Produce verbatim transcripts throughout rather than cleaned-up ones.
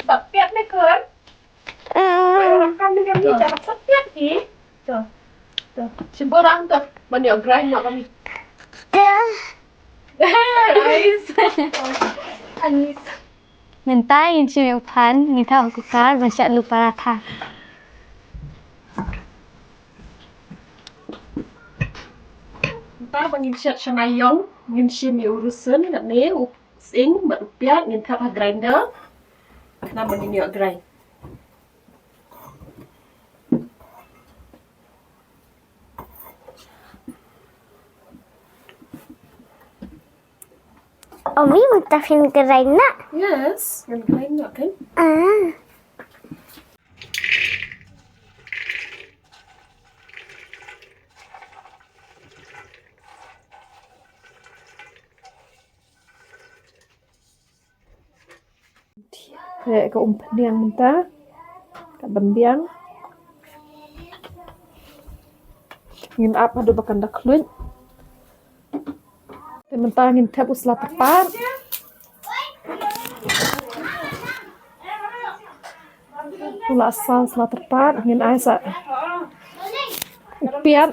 Bad piat ne kur. Kan ni kan ni cara piat ni. Tu. Tu. Simple orang tu. Mana yang grind nak kami. Ais. Ais. Mynta ngin shim ïa u phan, ngin thep ha cooker ban shet ïa u paratha. Mynta ba ngin shet shana ïong, ngin shim ïa u rusun, katne u sying bad u piat ngin thep ha grinder. Khnang ba ngin ïoh grind. Omi, mynta phin grind noh? Yes, ngan grind noh kan. Ah. Te ka umphniang mynta ka ban biang. Ngin ap haduh ba kan da khluit. Te mynta ngin thep u sla tyrpad. U la saw sla tyrpad, ngin ai sa u piat.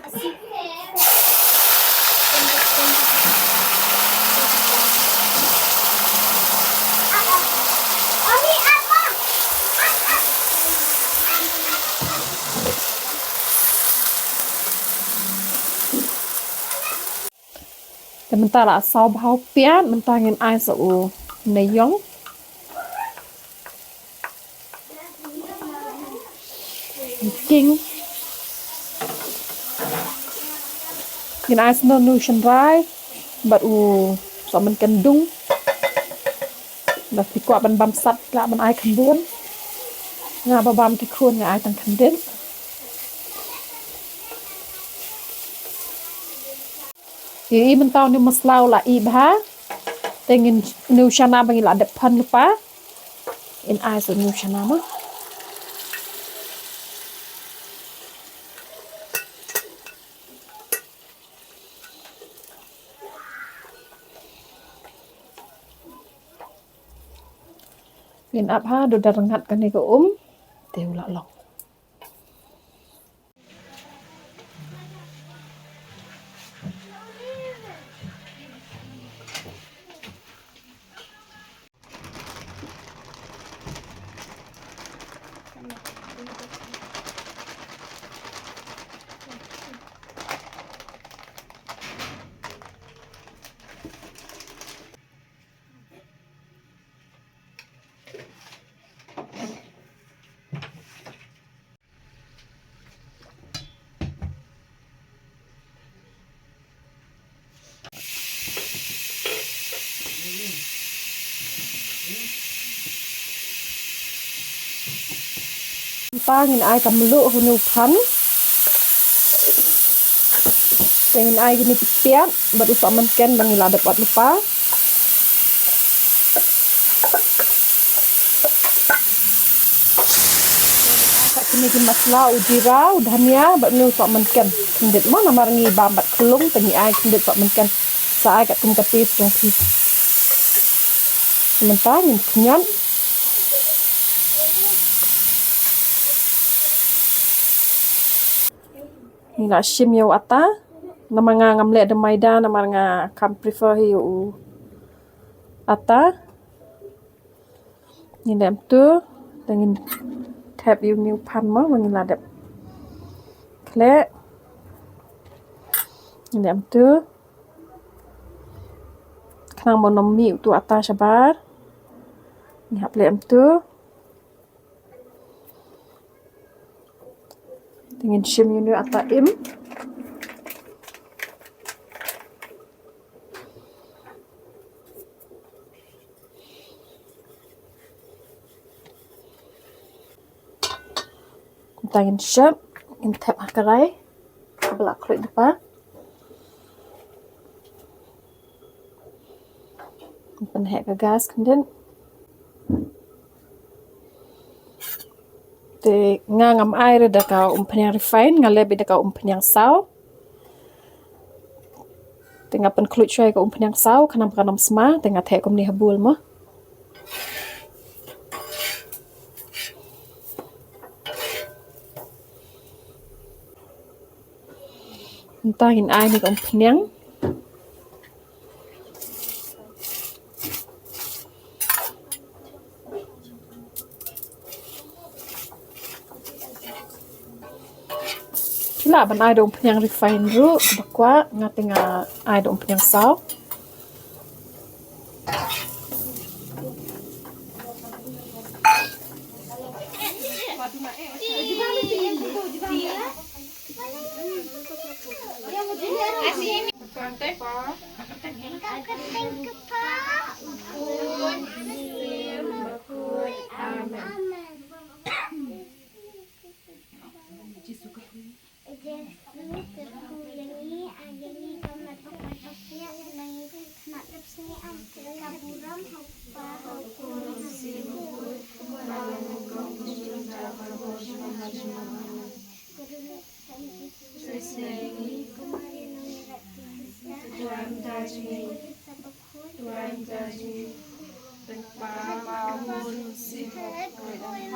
Te mynta la saw bha u piat, mynta ngin ai sa u neiïong. King. Ngin ai sa u shynrai bad u sohmynken dung. Lada phi kwah ban bam sat, lah ban ai khyndiat. Nga ba bam ki khun nga ai tang khyndiat. Ïa i mynta une u masala u la ih bha. Te ngin, une u shana ba ngi la dep phan lypa. Ngin ai sa une u shana mo. Ngin ap haduh da rngat kane ka um. Te u la long. Mynta ngin ai ka mluh ha une u phan. Te ngin ai kine ki piat bad u sohmynken ba ngi la dep wad lypa. Sa kine ki masala, u jira, u dhania bad une u sohmynken. Khyndiat mo, namar ngi bam bad khlung te ngi ai khyndiat sohmynken. Sa ai katkum ka taste jong phi. Mynta ngin khñiot. Ngi la shim ïa u ata. Namar nga ngam leh da maida, namar nga kam prefer hi u ata. Ngin leh kumtu, te ngin thep ïa une u phan mo, ba ngi la dep khleh. Ngin leh kumtu. Khnang ba un ym mih utu u ata shabar. Ngi hap leh kumtu. Te ngin shim ïa une u ata im. Mynta ngin shep, ngin thep ha karai kaba la khluit lypa. Ngin pynheh ka gas khyndiat. Te nga ngam ai re da ka umphniang refine, nga leh beit da ka umphniang saw. Te nga pynkhluit shuwa ïa ka umphniang saw, khnang ba kan ym sma, te nga theh kumne ha bowl mo. Mynta ngin ai ïa ka umphniang. Phi lah ban ai da umphniang refine ruh, ba kwah, nga te nga ai da umphniang saw.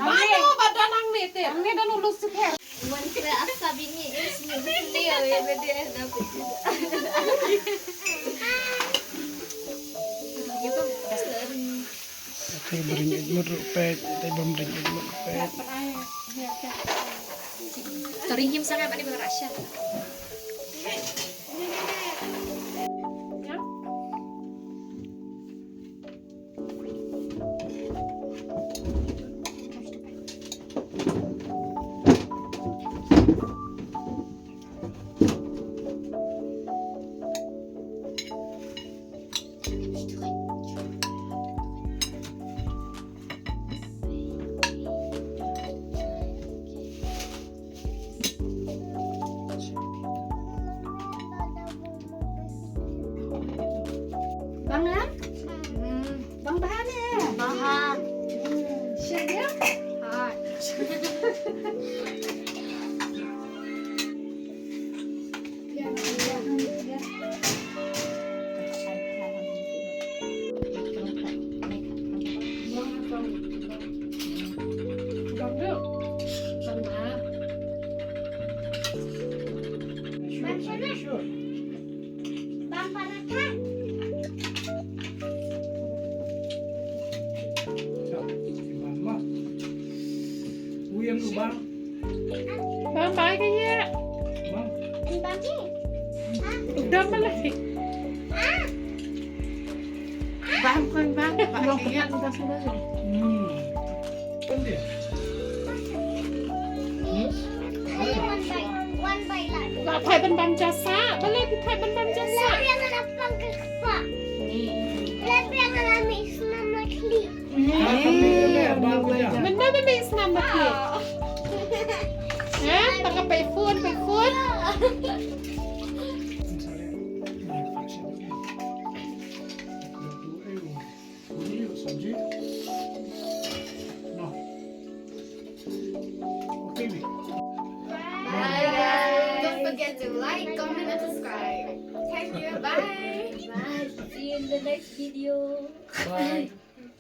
Mano ba don hangne te? Hangne don u Lucifer. Wan kra asa bini es ni bini ya bede es dapet. Te bring it mut ruh pet, te bam bring it mut pet. Taring him sangat ani ba rasha. Bang, ha? Hmm. Bang, bha ne? Bha. Hmm. Shit, ya? Ha. Bang, bang, kaya. Bang. Udah malah sih. Bang, bang, bang, kaya. Hmm. Kan dia. Hmm. One by, one by lah. Lah, phai ban bam jasa, balei phai ban bam jasa. Lah, yang ada pang ke kepala. Lah, yang ada mix nama klik. Mynta ba mih snam ba klik. Ha? Tang ka pei phone, pei phone. Bye, guys. Don't forget to like, comment, and subscribe. Thank you. Bye. Bye. See you in the next video. Bye.